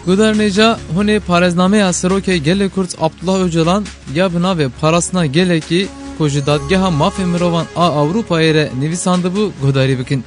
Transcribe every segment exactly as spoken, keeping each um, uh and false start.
Guhdarên hêja, hûn ê parêznameya Serokê Gelê Kurd Abdullah Ocalan ya bi navê Parastina Gelekî ku ji Dadgeha Mafê Mirovan a Ewropayê re nivîsandibû guhdarî bikin.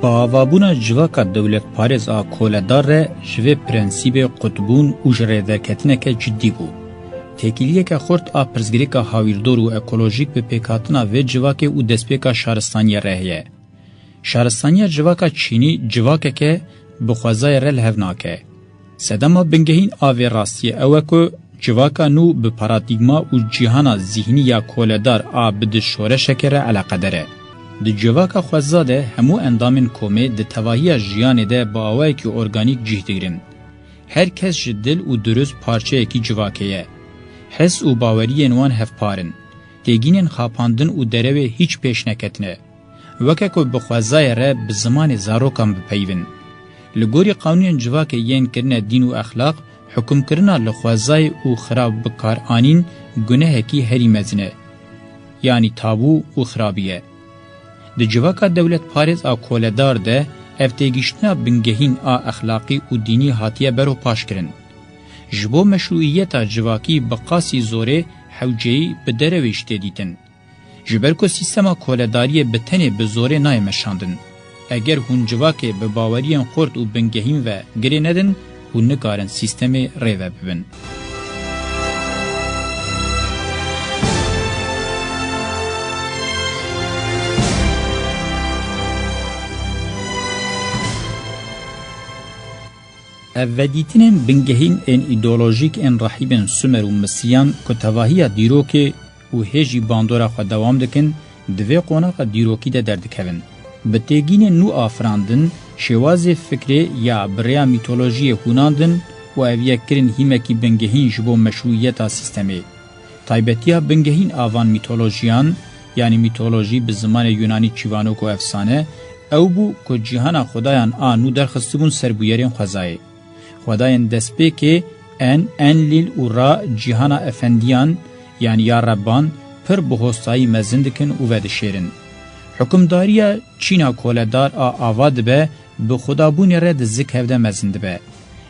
Bi avabûna civaka dewletparêz a koledar re ji vê prensîbê qutbûn û ji rêderketineke cidî bû. Têkiliyeke xurt a pirsgirêka hawîrdor û ekolojîk bi pêkhatina vê civakê û destpêka şaristaniya re heye. Şaristaniya civaka çînî civakeke bi xwezayê re li hev nake. Sedema bingehîn a vê rastiyê ew e ku civaka nû bi paradîgma û cîhana zîhnî ya koledar a bi di şoreşeke re eleqedar e. Di civaka xweza de hemû endamên komê di tevahiya jiyanê de bi awayekî organîk cih digirin. Her kes ji dil û dirust parçeyekî civakê ye. His û baweriyên wan hevpar in. Têgînên xapandin û derewê hîç pêş neketine. Weke ku bi xwezayê re bi zimanê zarokan bipeyivin. Li gorî qanûnên civakê yên kirine dîn û exlaq, hukimkirina li xwezayê û xirab bikaranîn gunehekî herî mezin e, yanî tabû û xirabî ye. Di civaka dewletparêz a koledar de ev têgihiştina bingehîn a exlaqî û dînî hatiye beropaşkirin. Ji bo meşrûîyeta civakî bi qasî zorê hewceyî bi derewê jî tê dîtin. Ji ber ku sîstema koledariyê bi tenê bi zorê nayê meşandin. Eger hûn civakê bi baweriyên xurt û bingehîn ve girê nedin, hûn nikarin sîstemê rêve bibin. Ev vedîtinên bingehîn ên îdeolojîk ên rehîbên Sumer û Misriyan ku tevahiya dîrokê û hê jî bandora xwe dewam dikin, di vê qonaxa dîrokî de derdikevin. Bi têgînên nû afirandin, şêwazê fikrê ya bi rêya mîtolojiyê hûnandin û ev yek kirin hîmekî bingehîn ji bo meşrûiyeta sîstemê. Taybetiya bingehîn a van mîtolojiyan, yanî mîtolojî bi zimanê yunanî çîvanok û efsane, ew bû ku cîhana xwedayan a nû derxistibûn ser bûyerên xwezayê. Xwedayên destpêkê En, Enlîl û Ra cîhana efendiyan, yanî ya Rebban, pir bi hostayî mezin dikin û vedişêrin. Hukimdariya çîna koledar a ava dibe, bi xwedabûnê re di zik hevde mezin dibe.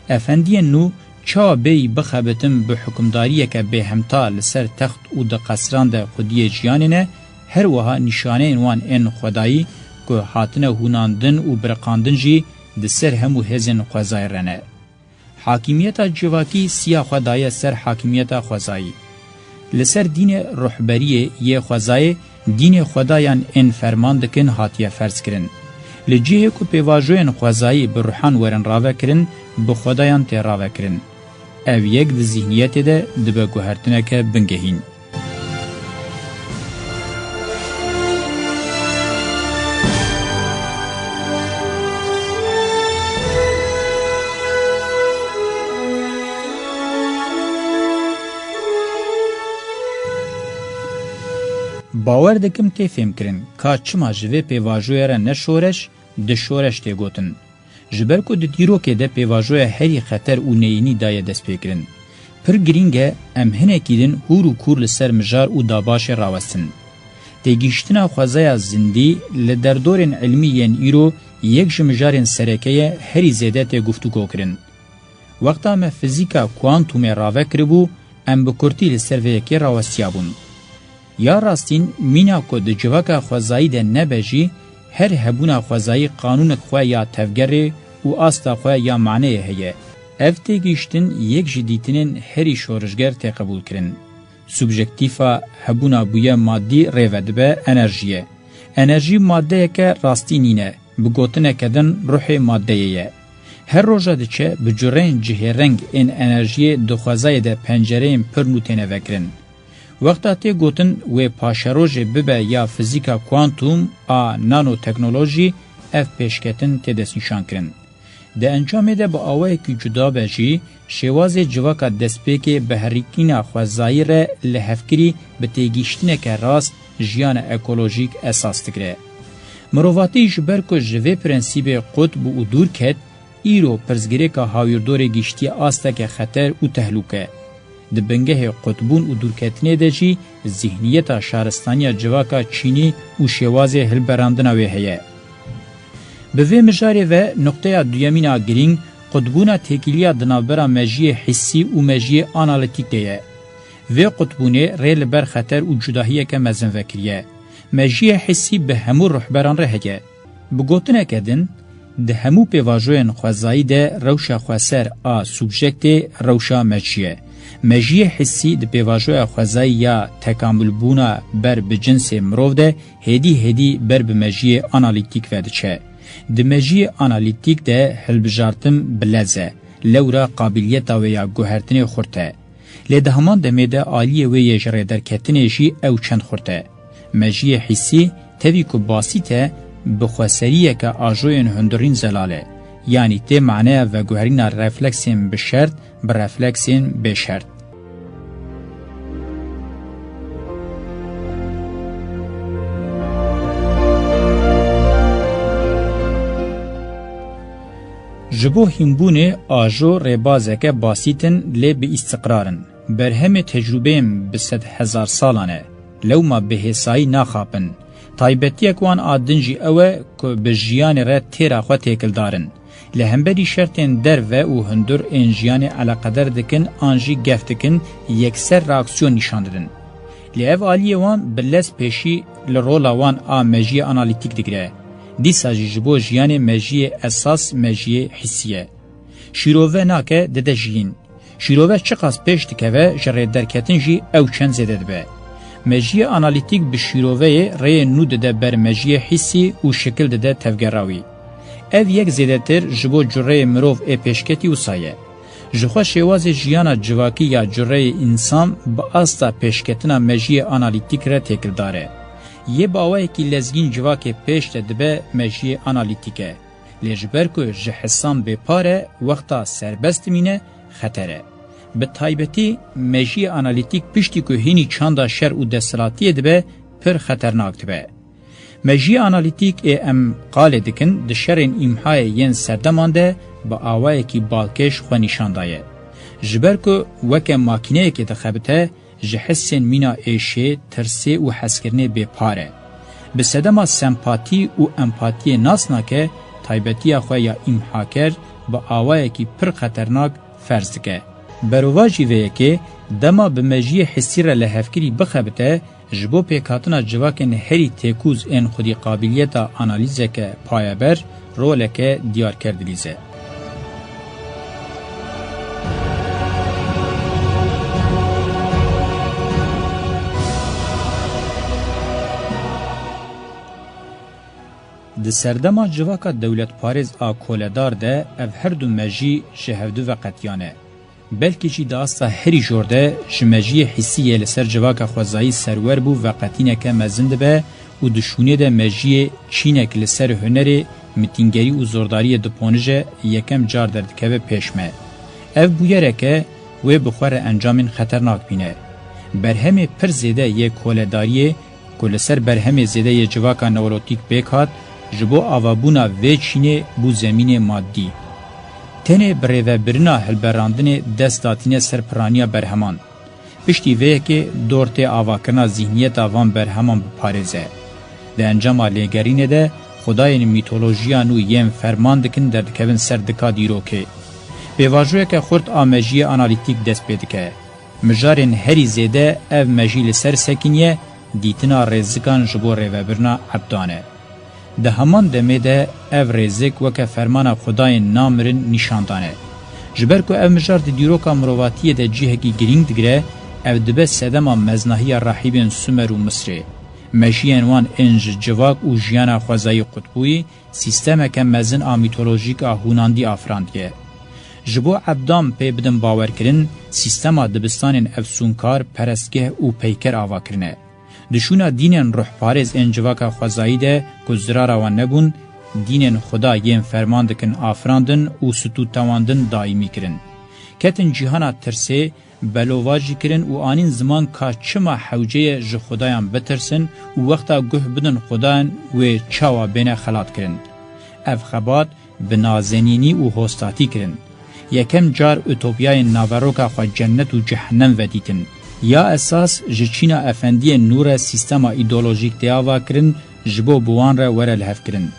Efendiyên nû çawa bêyî bixebitin bi hukimdariyeke bêhemta li ser text û di qesran de xwediyê jiyanê ne, her wiha nîşaneyên wan ên xwedayî ku hatine hûnandin û biriqandin jî di ser hemû hêzên xwezayê re ne. Hakimiyeta civakî siya xwe daye ser hakimiyeta xwezayî. Li ser dînê ruhberiyê yê xwezayê, dînê xwedayan ên ferman dikin hatiye ferz kirin. Li cihê ku pêvajoyên xwezayî bi ruhan werin ravekirin, bi xwedayan tê ravekirin. Ev yek di zîhniyetê de dibe guhertineke bingehîn. Bawer dikim tê fêmkirin ka çima ji vê pêvajoyê re ne şoreş, di şoreş tê gotin. Ji ber ku di dîrokê de pêvajoya herî xeter û neyînî daye destpêkirin. Pir girîng e em hinekî din hûr û kûr li ser mijar û dabaşê rawestin. Têgihiştina xwezaya zindî li derdorên ilmî yên îro yek ji mijarên sereke ye herî zêde tê guftûgokirin. Wexta me fizîka kuantumê rave kiribû, em bi kurtî li ser vê yekê rawestiyabûn. Ya rastîn, mîna ku di civaka xwezayî de nebe jî, her hebûna xwezayî qanûnek xwe ya tevgerê û asta xwe ya maneyê heye. Ev têgihiştin yek ji dîtinên herî şorişger tê qebûlkirin. Subjektîfa hebûna bûye madî rêve dibe enerjiyê. Enerjî madeyeke rastî nîne, bi gotineke din ruhê madeyê ye. Her roja diçe bi cureyên cihêreng ên enerjiyê di xwezayê de pencereyên pir nû têne vekirin. Wexta tê gotin wê paşerojê bibe ya fizîka kuantum a nanoteknolojî, ev pêşketin tê destnîşankirin. Di encamê de bi awayekî cuda be jî, şêwazê civaka destpêkê bi herikîna xwezayî re lihevkirî bi têgihiştineke rast jiyana ekolojîk esas digire. Mirovatî ji ber ku ji vê prensîbê qut bû û dûr ket, îro pirsgirêka hawîrdorê gihiştiye asteke xeter û tehlûke. Di bingehê qutbûn û dûrketinê de jî zîhniyeta şaristaniya civaka çînî û şêwazê hilberandina wê heye. Bi vê mijarê ve nuqteya duyemîn a girîng, qutbûna têkiliya di navbera mejiyê hissî û mejiyê analîtîk de ye. Vê qutbûnê rê li ber xeter û cudahiyeke mezin vekiriye. Mejiyê hissî bi hemû ruhberan re heye. Bi gotineke din, di hemû pêvajoyên xwezayî de rewşa xweser a subjektê rewşa mejî ye. Mejiyê hissî di pêvajoya xwezayî ya tekamulbûna ber bi cinsê mirov de hêdî hêdî ber bi mejiyê analîtîk ve diçe. Di mejiyê analîtîk de hilbijartin bi lez e, lewra qabiliyeta wê ya guhertinê xurt e. Lê di heman demê de aliyê wê yê ji rêderketinê jî ew çend xurt e. Mejiyê hîsî, tevî ku basît e, bi xweseriyeke ajoyên hundirîn zelal e. Yanî tê maneya veguherîna refleksên bi şert bi refleksên bêşert. Ji bo hînbûnê ajo rêbazeke basît in lê bi îstiqrar in. Berhemê tecrûbeyên bi sedhezar salan e. Lewma bi hêsayî naxapin. Taybetiyek wan a din jî ew e ku bi jiyanê re têra xwe têkildar in. Li hemberî şertên derve û hundir ên jiyanê eleqeder dikin an jî gef dikin, yekser reaksiyon nîşan didin. Lê ev aliyê wan bi lez pêşî li rola wan a mejiyê analîtîk digire. Dîsa jî ji bo jiyanê mejiyê esas mejiyê hîsî ye. Şîrove nake, dide jiyîn. Şîrove çiqas pêş dikeve, ji rêderketin jî ew çend zêde dibe. Mejiyê analîtîk bi şîroveyê rêyê nû dide ber mejiyê hîsî û şikil dide tevgera wî. Ev yek zêdetir ji bo cureyê mirov ê pêşketî wisa ye. Ji xwe şêwazê jiyana civakî ya cureyê însan bi asta pêşketina mejiyê analîtîk re têkildar e. Yê bi awayekî lezgîn civakê pêş de dibe mejiyê analîtîk e. Lê ji ber ku ji hisan bêpar e, wexta serbest dimîne, xeter e. Bi taybetî mejiyê analîtîk piştî ku hînî çanda şer û desthilatiyê dibe, pir xeternak dibe. Mejiyê analîtîk ê em qalê dikin, di şerên îmhayê yên serdeman de bi awayekî balkêş xwe nîşan daye. Ji ber ku weke makîneyekê dixebite, ji hissên mîna êşê, tirsê û hezkirinê bêpar e. Bi sedema sempatî û empatiyê nas nake, taybetiya xwe ya îmhaker bi awayekî pir xeternak ferz dike. Berovajî vê yekê, dema bi mejiyê hissî re lihevkirî bixebite, ji bo pêkhatina civakên herî têkûz ên xwedî qabiliyeta analîzeke payeber, roleke diyarker dilîze. Di serdema civaka dewletparêz a koledar de ev her du mejî ji hevdu veqetiyane. Belkî jî di asta herî jor de ji mejiyê hîsî yê li ser civaka xwezayî serwer bû veqetîneke mezin dibe û di şûnê de mejiyê çînek li ser hunerê, mitîngerî û zordariyê diponije yekem car derdikeve pêş me. Ev bûyerek e, wê bi xwe re encamên xeternak bîne. Berhemê pir zêde yê koledariyê ku li ser berhemê zêde yê civaka neolotîk pêk hat, ji bo avabûna vê çînê bû zemînê madî. Tenê bi rêvebirina hilberandinê dest datîne ser piraniya berheman. Piştî vê yekê dor tê avakirina zîhniyeta van berheman biparêze. Di encama lêgerînê de xwedayên mîtolojiya nû yên ferman dikin derdikevin ser dika dîrokê. Pêvajoyeke xurt a mejiyê analîtîk dest pê dike. Mijarên herî zêde ev mejî li ser sekiniye, dîtina rêzikan ji bo rêvebirina ebdan e. Di heman demê de ev rêzik weke fermana xwedayên namirin nîşan dane. Ji ber ku ev mijar di dîroka mirovatiyê de cihekî girîng digire, ev dibe sedema meznahiya rahîbên Sumer û Misrê. Mejiyên wan ên ji civak û jiyana xwezayî qutbûyî, sîstemeke mezin a mîtolojîk a hûnandî afirandiye. Ji bo evdan pê bidin bawerkirin, sîstema dibistanên efsûnkar, perestgeh û peyker ava kirine. Di şûna dînên ruhparêz ên civaka xwezayî de ku zirara wan nebûn, dînên Xuda yên ferman dikin afirandin û stûtewandin daîmî kirin. Ketin cîhana tirsê, belovajî kirin û anîn ziman ka çima hewce ye ji Xudayan bitirsin û wexta guh bidin Xudayan wê çawa bêne xelatkirin. Ev xebat bi nazenînî û hostatî kirin. Yekem car utopyayên naveroka xwe cennet û cehennem vedîtin. Ya esas ji çîna efendiyên nû re sîstema îdeolojîk tê ava kirin, ji bo bi wan re were lihevkirin.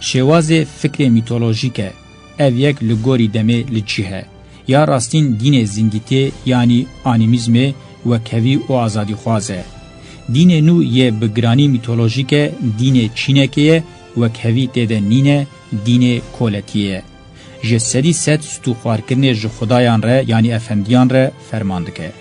Şêwazê fikrê mîtolojîk e. Ev yek li gorî demê li cih e. Ya rastîn dînê zîndîtê yanî anîmîzmê wekhevî û azadîxwaz e. Dînê nû yê bi giranî mîtolojîk e, dînê çînekê ye, wekhevî tê de nîne, dînê koletiyê ye. Ji sedî sed stûxwarkirinê ji xudayan re yanî efendiyan re ferman dike.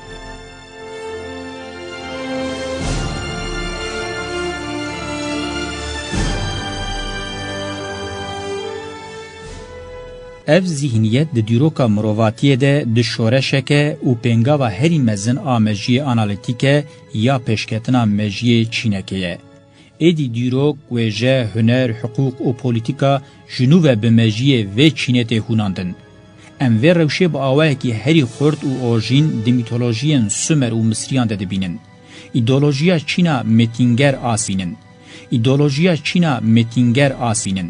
Ev zîhniyet di dîroka mirovatiyê de di şoreşeke û pêngava herî mezin a mejiyê analîtîk e ya pêşketina mejiyê çînekê ye. Êdî dîrok, wêje, huner, hiqûq û polîtîka ji nû ve bi mejiyê vê çînê tê hûnandin. Em vê rewşê bi awayekî herî xurt û orjîn di mîtolojiyên Sumer û Misriyan de dibînin. Îdeolojiya çîna mêtînger a sînin. Îdeolojiya çîna mêtînger a sînin.